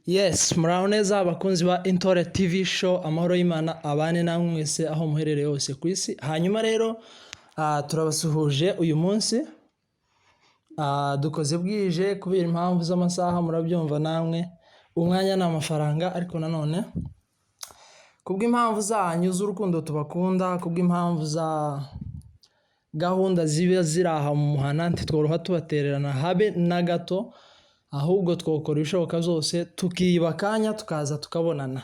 Yes, muraho neza abakunzi ba Intore TV Show, amahoro y'Imana abane namwe mwese aho muherereye hose ku isi. Hanyuma rero turabasuhuje uyu munsi, dukoze bwije kubera impamvu z'amasaha, murabyumva namwe, umwanya ni amafaranga. Ariko nanone kubw'impamvu zanyu z'urukundo tubakunda, kubw'impamvu za gahunda ziba ziri aha mu muhana, ntitworoha tubatererana habe na gato, ahubwo twakora ibishoboka byose tukiba akanya tukaza tukabonana.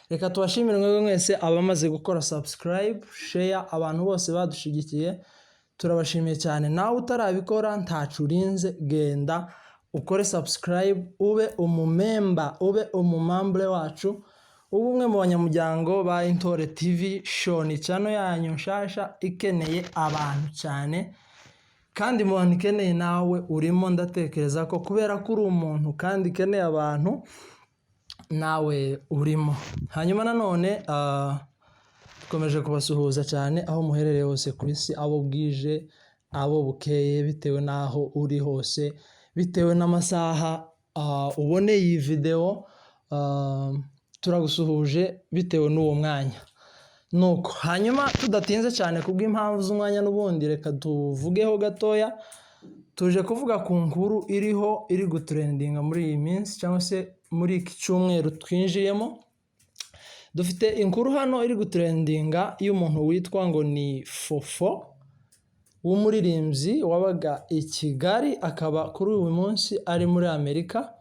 Reka tubashimire mwebwe mwese abamaze gukora subscribe, share, abantu bose badushigikiye, turabashimiye cyane. Nawe utarabikora, ntacu urinze, genda ukore subscribe, ube umumember, ube umumembre wacu, ube umwe mu banyamuryango ba Intore TV Show. Ni channel yanyu nshasha ikeneye abantu cyane, kandi mu bantu ikeneye nawe urimo. Ndatekereza ko kubera ko uri umuntu kandi ikeneye abantu, nawe urimo. Hanyuma nanone dukomeje kubasuhuza cyane aho muherereye hose ku isi, abo bwije, abo bukeye, bitewe n'aho uri hose, bitewe n'amasaha uboneye iyi videwo, turagusuhuje bitewe n'uwo mwanya. Nuko hanyuma tudatinze cyane kubw'impamvu z'umwanya n'ubundi, reka tuvugeho gatoya. Tuje kuvuga ku nkuru iriho iri gutrendinga muri iyi minsi cyangwa se muri iki cyumweru twinjiyemo. Dufite inkuru hano iri gutrendinga y'umuntu witwa ngo ni Fofo, w'umuririmbyi wabaga i Kigali, akaba kuri uyu munsi ari muri Amerika,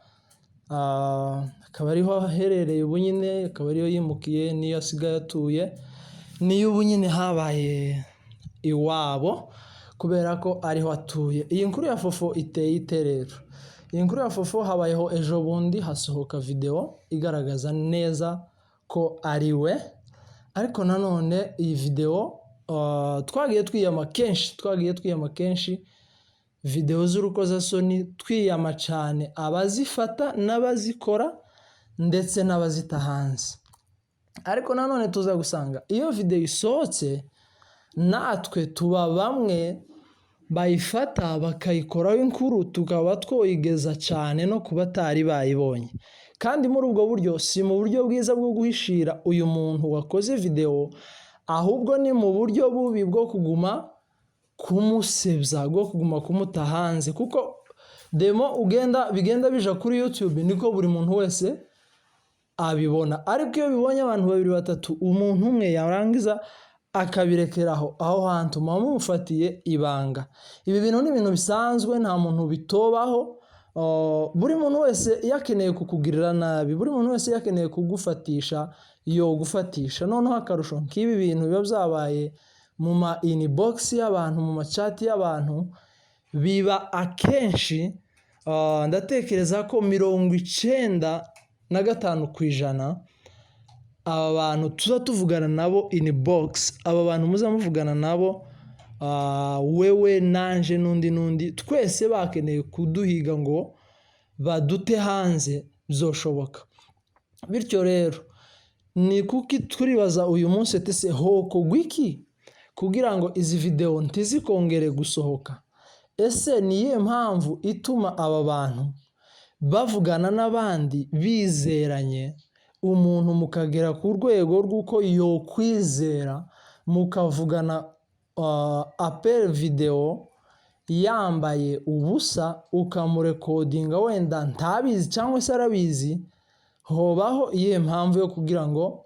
akaba ariho aherereye ubu nyine, akaba ariyo yimukiye, niyo asigaye atuye, niyo ubu nyine habaye iwabo kubera ko ariho atuye. Iyi nkuru ya Fofo iteye ite rero? Iyi nkuru ya Fofo, habayeho ejo bundi hasohoka videwo igaragaza neza ko ari we, ariko nanone iyi videwo twagiye twiyama kenshi, twagiye twiyama kenshi videwo z'urukozasoni, twiyama cyane abazifata n'abazikora ndetse n'abazita hanze. Ariko nanone tuza gusanga iyo videwo isohotse, natwe tuba bamwe bayifata bakayikoraho inkuru, tukaba twoyigeza cyane no ku batari bayibonye. Kandi muri ubwo buryo si mu buryo bwiza bwo guhishira uyu muntu wakoze videwo, ahubwo ni mu buryo bubi bwo kuguma kumusebya, bwo kuguma kumuta hanze, kuko demo ugenda bigenda bija kuri YouTube niko buri muntu wese abibona. Ariko iyo bibonye abantu babiri, batatu, umuntu umwe yarangiza akabirekeraho, aho hantu muba mumufatiye ibanga. Ibi bintu ni ibintu bisanzwe, nta muntu bitobaho. Buri muntu wese iyo akeneye kukugirira nabi, buri muntu wese iyo akeneye kugufatisha, yogufatisha. Noneho akarusho nk'ibi bintu biba byabaye mu ma inbox y'abantu, mu ma chat y'abantu, biba akenshi, ndatekereza ko 95% aba bantu tuza tuvugana nabo inbox, aba bantu muza muvugana nabo, wewe nanje n'undi n'undi, twese bakeneye kuduhiga ngo badute hanze, bizoshoboka. Bityo rero ni kuki turibaza uyu munsi ati: "Se hokorwa iki kugira ngo izi videwo ntizikongere gusohoka?" Ese ni iyihe mpamvu ituma aba bantu bavugana n'abandi bizeranye, umuntu mukagera ku rwego rw'uko yokwizera mukavugana appel vidéo yambaye ubusa, ukamurecordinga, wenda ntabizi cyangwa se arabizi? Hobaho iyihe mpamvu yo kugira ngo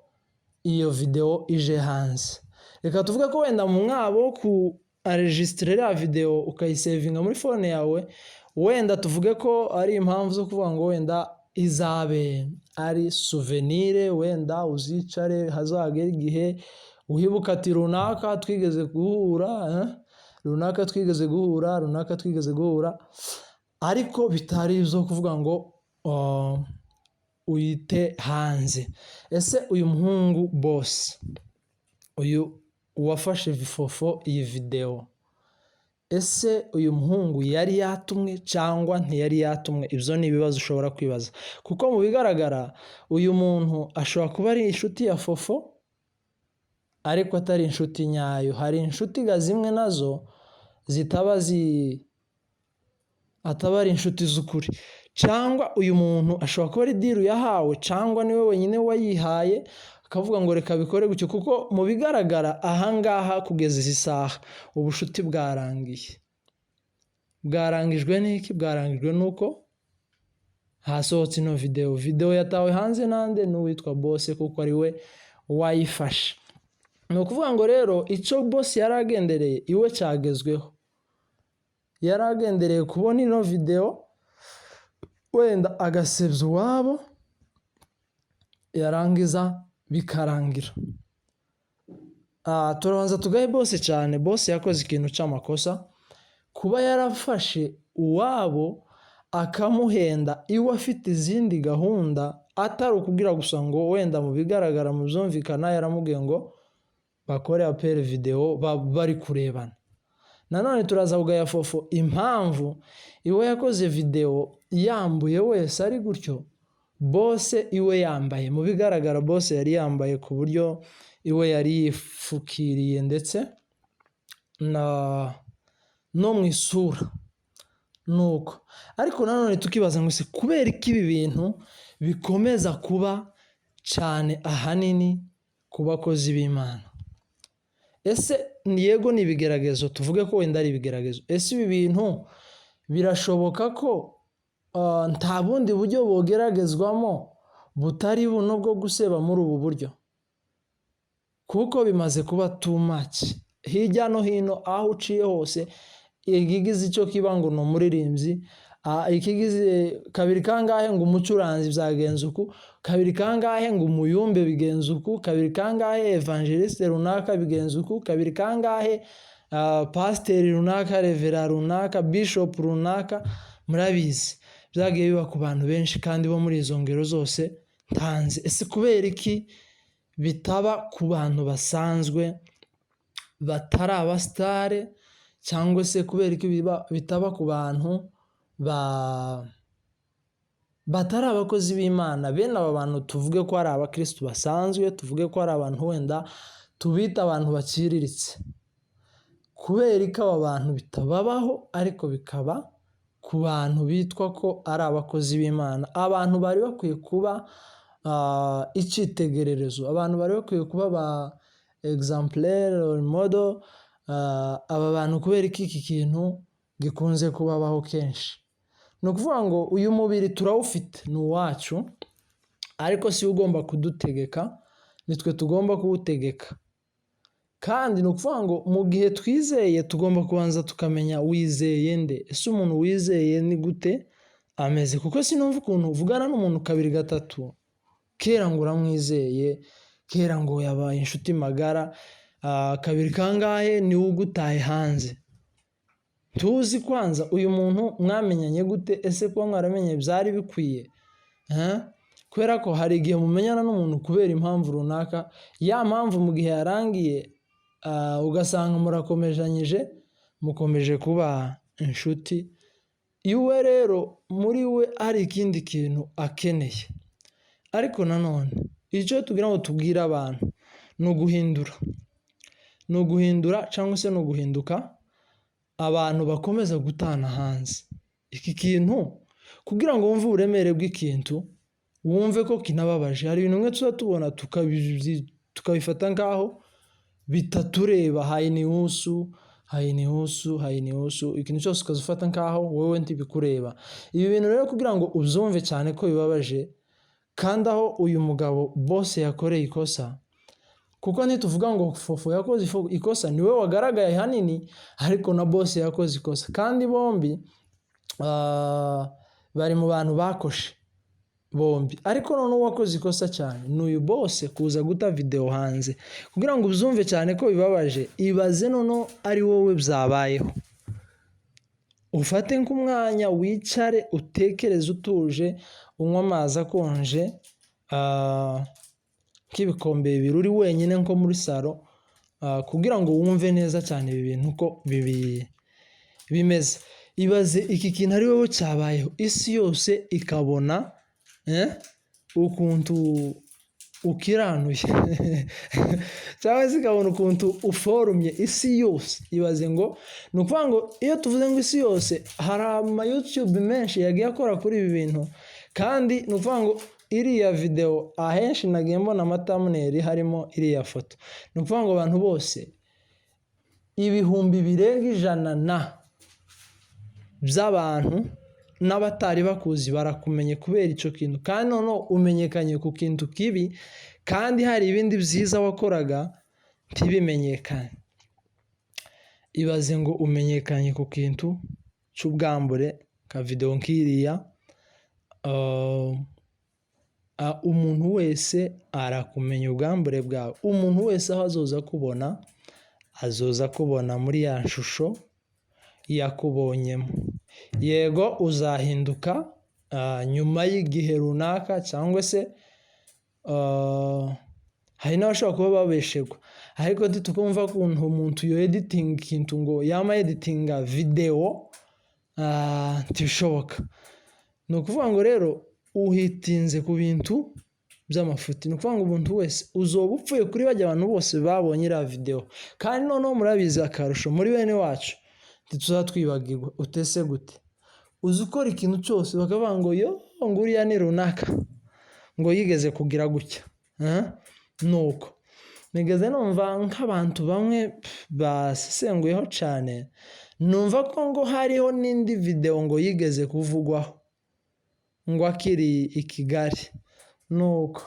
iyo videwo ije hanze? Reka tuvuge ko wenda mu mwabo ku enregistrer iriya videwo ukayisavinga muri phone yawe, wenda tuvuge ko ari impamvu zo kuvuga ngo wenda izabe ari souvenir, wenda uzicare hazagere igihe wibuka ati: "Runaka twigeze guhura, runaka twigeze guhura, runaka twigeze guhura", ariko bitari izo kuvuga ngo uyite hanze. Ese uyu muhungu boss, uyu wafashe Fofo iyi videwo, ese uyu muhungu yari yatumwe cyangwa ntiyari yatumwe? Ibyo ni ibibazo ushobora kwibaza, kuko mu bigaragara uyu muntu ashobora kuba ari inshuti ya Fofo ariko atari inshuti nyayo. Hari inshuti ga zimwe nazo zitaba zi ataba ari inshuti z'ukuri, Cyangwa uyu muntu ashobora kuba ari deal yahawe, cyangwa niwe wenyine wayihaye, akavuga ngo reka bikore gutyo, kuko mu bigaragara ahangaha kugeza izi saha ubushuti bwarangiye. Bwarangijwe n'iki? Bwarangijwe n'uko hasohotse ino videwo. Videwo yatawe hanze nande? N'uwitwa Boss, kuko ari we wayifashe. Ni ukuvuga ngo rero icyo Boss yari agendereye iwe cyagezweho. Yari agendereye kubona ino videwo, wenda agasebya uwabo, yarangiza bikarangira. Turabanza tugahe Boss cyane. Boss yakoze ikintu cy'amakosa kuba yarafashe uwabo akamuhenda iwe afite izindi gahunda, atari ukubwira gusa ngo wenda mu bigaragara, mu byumvikana, yaramubwiye ngo bakore appel vidéo bari kurebana. Nanone turaza kugaya Fofo impamvu iwe yakoze videwo yambuye wese ari gutyo, Boss iwe yambaye. Mu bigaragara Boss yari yambaye ku buryo iwe yari yifukiriye, ndetse na no mu isura nuko. Ariko nanone tukibaza ngo ese kubera ko ibi bintu bikomeza kuba cyane ahanini ku bakozi b'Imana? Ese yego ni ibigeragezo, tuvuge ko wenda ari ibigeragezo. Ese ibi bintu birashoboka ko nta bundi buryo bugeragezwamo butari buno bwo guseba muri ubu buryo? Kuko bimaze kuba too much hirya no hino, aho uciye hose, ikigize icyo kiba ngo ni umuririmbyi, ikigize kabiri kangahe ngo umucuranzi byagenze uku, kabiri kangahe ngo umuyumbe bigenze uku, kabiri kangahe évangéliste runaka bigenze uku, kabiri kangahe pasiteri runaka, reverend runaka, bishop runaka. Murabizi, byagiye biba ku bantu benshi kandi bo muri izo ngero zose ntanze. Ese kubera iki bitaba ku bantu basanzwe batari abasitare, cyangwa se kubera iki bitaba ku bantu batari abakozi b'Imana? Bene aba bantu tuvuge ko ari abakirisitu basanzwe, tuvuge ko ari abantu wenda tubita abantu baciriritse. Kubera ko aba bantu bitababaho ariko bikaba ku bantu bitwa ko ari abakozi b'Imana, abantu bari bakwiye kuba icyitegererezo, abantu bari bakwiye kuba ba exemplaire, role model. Aba bantu kubera ko iki kintu gikunze kubabaho kenshi? Ni ukuvuga ngo uyu mubiri turawufite, ni uwacu, ariko si wo ugomba kudutegeka, nitwe tugomba kuwutegeka. Kandi ni ukuvuga ngo mu gihe twizeye tugomba kubanza tukamenya wizeye nde. Ese umuntu wizeye ni gute ameze? Kuko sinumva ukuntu uvugana n'umuntu kabiri, gatatu, kera ngo uramwizeye, kera ngo yabaye inshuti magara, kabiri kangahe niwe ugutaye hanze. Tuzi kwanza uyu muntu mwamenyanye gute? Ese kuba mwaramenye byari bikwiye? Kubera ko hari igihe mumenyana n'umuntu kubera impamvu runaka, ya mpamvu mu gihe yarangiye ugasanga murakomejanyije, mukomeje kuba inshuti. Iwe rero muri we hari ikindi kintu akeneye. Ariko nanone icyo tugira ngo tubwire abantu ni uguhindura, ni uguhindura cyangwa se ni uguhinduka. Abantu bakomeza gutana hanze iki kintu, kugira ngo wumve uburemere bw'ikintu, wumve ko kinababaje. Hari ibintu bimwe tuba tubona tukabifata nk'aho bitatureba, hainihusu, hainihusu, hainihusu, ikintu cyose ukaza ufata nk'aho wowe ntibikureba. Ibi bintu rero kugira ngo ubyumve cyane ko bibabaje, kandi aho uyu mugabo Boss yakoreye ikosa, kuko ntituvuga ngo Fofo yakoze ikosa, niwe wagaragaye hanini, ariko na Boss yakoze ikosa, kandi bombi bari mu bantu bakoshe bombi. Ariko noneho uwakoze ikosa cyane ni uyu Boss kuza guta videwo hanze. Kugira ngo ubyumve cyane ko bibabaje, ibaze noneho ari wowe byabayeho. Ufate nk'umwanya wicare, utekereze utuje, unywe amazi akonje nk'ibikombe bibiri, uri wenyine nko muri salon, kugira ngo wumve neza cyane ibi bintu uko bimeze. Ibaze iki kintu ari wowe cyabayeho, isi yose ikabona ukuntu. ukiranuye, cyangwa se ikabona ukuntu uforumye. Isi yose, ibaze ngo, ni ukuvuga ngo iyo tuvuze ngo isi yose, hari ama YouTube menshi yagiye akora kuri ibi bintu. Kandi ni ukuvuga ngo iriya videwo ahenshi nagiye mbona ama thumbnail harimo iriya foto. Ni ukuvuga ngo abantu bose, ibihumbi birenga 100 na by'abantu n'abatari bakuzi, barakumenye kubera icyo kintu. Kandi noneho umenyekanye ku kintu kibi, kandi hari ibindi byiza wakoraga ntibimenyekane. Ibaze ngo umenyekanye ku kintu cy'ubwambure, ka videwo nk'iriya, umuntu wese arakumenya ubwambure bwawe. Umuntu wese aho azoza kubona, azoza kubona muri ya shusho yakubonyemo. Yego, uzahinduka nyuma y'igihe runaka, cyangwa se hari n'abashobora kuba babeshegwa, ariko ntitukumva ukuntu umuntu yo editinga ikintu, ngo yama editinga videwo, ntibishoboka. Ni ukuvuga ngo rero uhitinze ku bintu by'amafuti. Ni ukuvuga ngo umuntu wese uzoba upfuye kuri bajya abantu bose babonye iriya videwo. Kandi noneho murabizi, akarusho muri bene wacu ntituzatwibagirwa. Utese gute? Uzi ukora ikintu cyose bakavuga ngo: "Yo, ngo uriya ni runaka, ngo yigeze kugira gutya." Nuko nigeze numva nk'abantu bamwe basesenguyeho cyane, numva ko ngo hariho n'indi videwo ngo yigeze kuvugwaho ngo akiri i Kigali. Nuko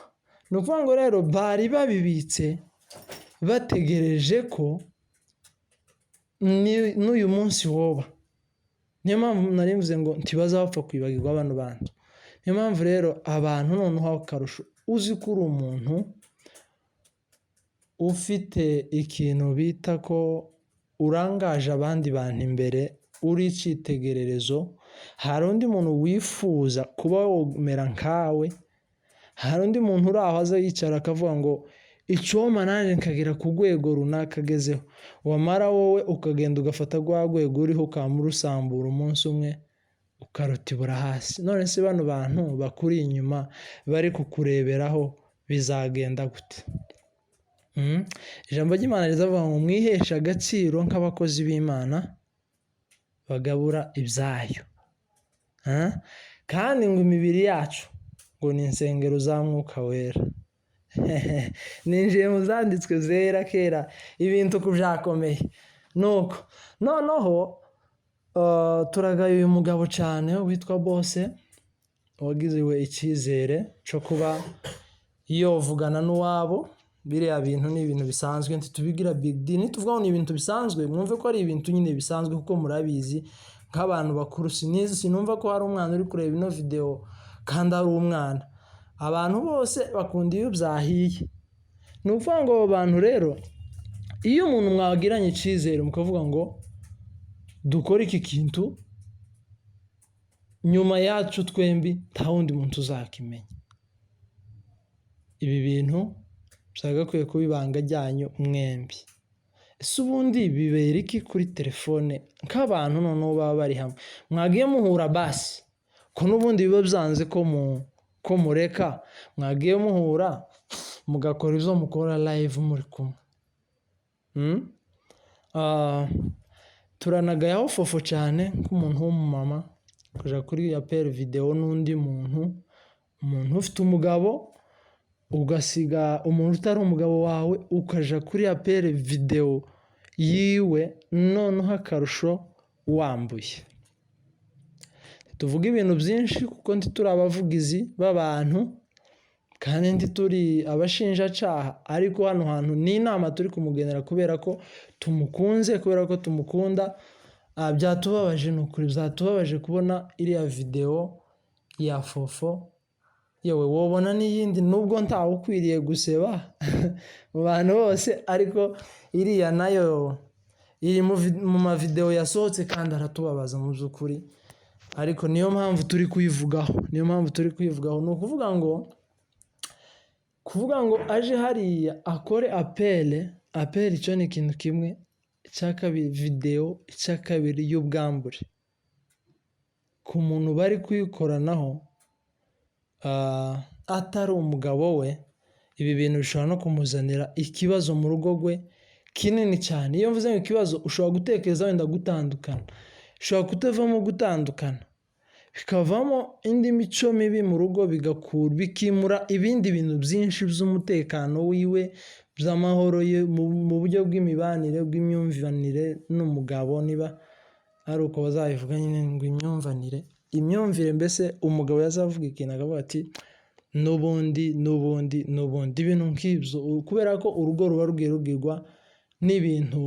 ni ukuvuga ngo rero bari babibitse bategereje ko n'uyu munsi woba. Niyo mpamvu nari mvuze ngo ntibazapfa kwibagirwa bano bantu. Niyo mpamvu rero abantu, noneho akarusho, uzi ko uri umuntu ufite ikintu bita ko urangaje abandi bantu imbere, uri icyitegererezo, hari undi muntu wifuza kuba womera nkawe, hari undi muntu uri aho aza yicara akavuga ngo: "Icyompa nanjye nkagera ku rwego runaka agezeho." Wamara wowe ukagenda ugafata rwa rwego uriho, ukaba urusambura umunsi umwe, ukarutibura hasi. None se bano bantu bakuri inyuma bari kukureberaho, bizagenda gute? Ijambo ry'Imana rizavuga ngo: "Mwiheshe agaciro nk'abakozi b'Imana bagabura ibyayo." Kandi ngo imibiri yacu ngo ni insengero za Mwuka Wera. Ninjiye mu zanditswe zera kera, ibintu ku byakomeye. Nuko noneho turagaye uyu mugabo cyane witwa Bose, wagiriwe icyizere cyo kuba yovugana n'uwabo. Biriya bintu ni ibintu bisanzwe, ntitubigira big deal. Nituvuga ngo ni ibintu bisanzwe, mwumve ko ari ibintu nyine bisanzwe, kuko murabizi nk'abantu bakuru. Sinizi, sinumva ko hari umwana uri kureba ino videwo kandi ari umwana. Abantu bose bakunda iyo byahiye. Ni ukuvuga ngo abo bantu rero, iyo umuntu mwagiranye icyizere mukavuga ngo dukore iki kintu, nyuma yacu twembi nta wundi muntu uzakimenya, ibi bintu byagakwiye kuba ibanga ryanyu mwembi. Ese ubundi bibera iki kuri telefone nk'abantu noneho baba bari hamwe? Mwagiye muhura basi, ko n'ubundi biba byanze ko mureka, mwagiye muhura mugakora ibyo mukora live muri kumwe. Turanagayaho Fofo cyane nk'umuntu w'umumama kujya kuri appel vidéo n'undi muntu, umuntu ufite umugabo, ugasiga umuntu utari umugabo wawe ukaja kuri appel vidéo yiwe, noneho akarusho wambuye. Tuvuge ibintu byinshi kuko ntituri abavugizi b'abantu kandi ntituri abashinjacaha, ariko hano hantu ni inama turi kumugenera kubera ko tumukunze, kubera ko tumukunda. Byatubabaje, ni ukuri byatubabaje kubona iriya videwo ya Fofo. Yewe, wobona n'iyindi, nubwo ntawe ukwiriye guseba mu bantu bose, ariko iriya nayo iri mu mavidewo yasohotse kandi aratubabaza mu by'ukuri. Ariko niyo mpamvu turi kuyivugaho, niyo mpamvu turi kuyivugaho. Ni ukuvuga ngo aje hariya akore appel, icyo ni ikintu kimwe. Icya kabiri, videwo icya kabiri y'ubwambure ku muntu bari kuyikoranaho atari umugabo we. Ibi bintu bishobora no kumuzanira ikibazo mu rugo rwe kinini cyane. Iyo mvuze ngo ikibazo, ushobora gutekereza wenda gutandukana, bishobora kutavamo gutandukana, bikavamo indi mico mibi mu rugo, bikimura ibindi bintu byinshi by'umutekano wiwe, by'amahoro ye mu buryo bw'imibanire, bw'imyumvanire n'umugabo, niba ari uko bazabivuga nyine ngo imyumvanire, imyumvire. Mbese umugabo yazavuga ikintu akavuga ati n'ubundi, n'ubundi, n'ubundi, ibintu nk'ibyo, kubera ko urugo ruba rugiye rugirwa n'ibintu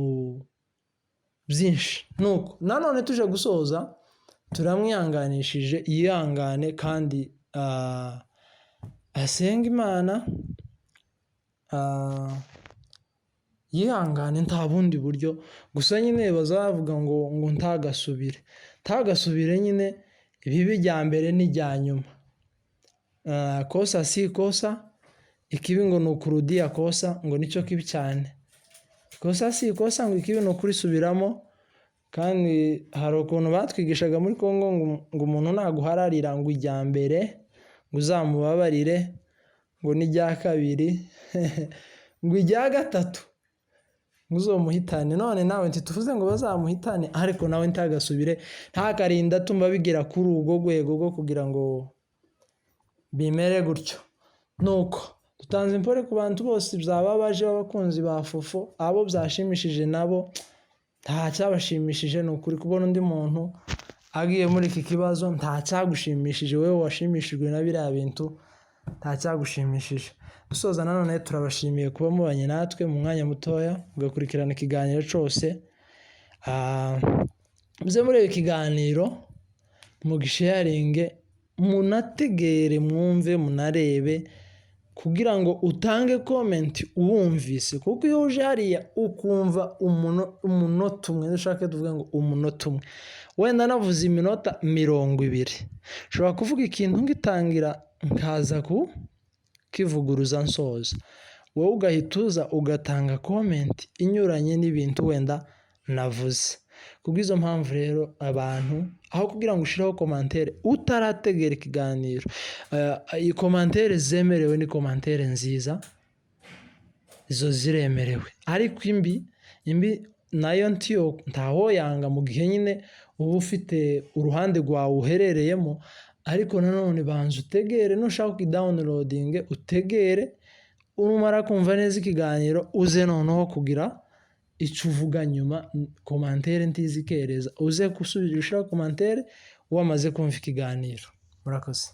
byinshi. Nuko nanone tuje gusoza, turamwihanganishije, yihangane kandi asenge Imana, yihangane, nta bundi buryo. Gusa nyine bazavuga ngo ntagasubire, ntagasubire nyine, ibibi rya mbere n'irya nyuma. Kosa si ikosa, ikibi ngo ni ukurudia kosa, ngo nicyo kibi cyane. Ikosa si ikosa, ngo ikibi ni ukurisubiramo. Kandi hari ukuntu batwigishaga muri Congo ngo umuntu naguhararira, ngo ijya mbere ngo uzamubabarire, ngo n'irya kabiri, ngo irya gatatu ngo uzomuhitane. None nawe ntituvuze ngo bazamuhitane, ariko nawe ntagasubire, ntakarinde atuma bigera kuri urwo rwego rwo kugira ngo bimere gutyo. Nuko dutanze impore ku bantu bose byababaje b'abakunzi ba Fofo, abo byashimishije nabo nta cyabashimishije. Ni ukuri, kubona undi muntu agiye muri iki kibazo nta cyagushimishije, wowe washimishijwe na biriya bintu nta cyagushimishije. Dusoza nanone, turabashimiye kuba mubanye natwe mu mwanya mutoya, mugakurikirana ikiganiro cyose. Muze mureba ikiganiro, mugisharinge, munategere, mwumve, munarebe, kugira ngo utange comment uwumvise, kuko iyo uje hariya ukumva umunota umwe, dushake tuvuge ngo umunota umwe, wenda navuze iminota 20, ushobora kuvuga ikintu ngitangira nkaza ku kivuguruza nsoza, wowe ugahita uza ugatanga comment inyuranye n'ibintu wenda navuze. Kubw'izo mpamvu rero, abantu, aho kugira ngo ushireho commentaire utarategera ikiganiro, iyi commentaire zemerewe ni commentaire nziza, izo ziremerewe, ariko imbi nayo ntiyo ntawoyanga mu gihe nyine uba ufite uruhande rwawe uherereyemo. Ariko nanone banza utegere, nushaka ukidownloadinge, utegere, numara kumva neza ikiganiro uze noneho kugira icyo uvuga nyuma. Commentaire ntizikereza, uze gusubira ushyiraho commentaire wamaze kumva ikiganiro. Murakoze.